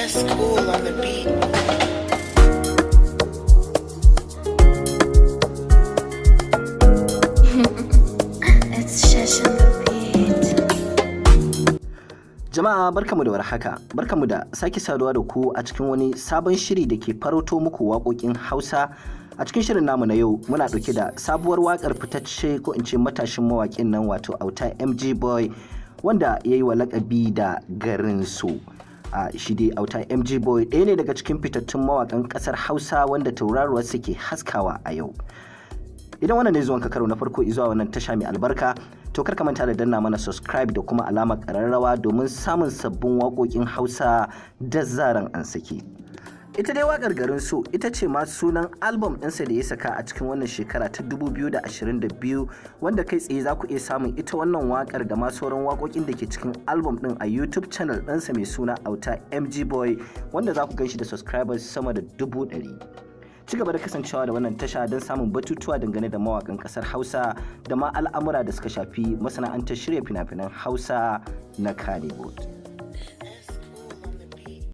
S cool on the beat. It's Shesh on the beat. Jama'a, barkamu da warhaka, barkamu da sake saduwa da ku a cikin wani sabon shiri da ke farauto muku waƙoƙin Hausa. A cikin shirin namu na yau, muna ɗauke da sabuwar waƙar fitacce, ko in ce matashin mawaƙin nan, wato Auta MG Boy, wanda ya yi wa laƙabi da "Garin So". A shi dai Auta MG Boy ɗaya ne daga cikin fitattun mawaƙan ƙasar Hausa wanda tauraruwarsa ke haskawa a yau. Idan wannan ne zuwan ka karo na farko zuwa wannan tasha mai albarka, to kar ka manta da danna mana subscribe da kuma alamar kararrawa domin samun sabbin waƙoƙin Hausa da zaran an saki. Ita dai waƙar "Garin So" ita ce ma sunan album ɗinsa da ya saka a cikin wannan shekara ta 2022, wanda kai tsaye za ku iya samun ita wannan waƙar da ma sauran waƙoƙin da ke cikin album ɗin a YouTube channel ɗinsa mai suna Auta MG Boy, wanda za ku gan shi da subscribers sama da 100,000. Ci gaba da kasancewa da wannan tasha don samun batutuwa dangane da mawakan kasar Hausa da ma al'amura da suka shafi masana'antar shirya fina-finan Hausa na Kannywood.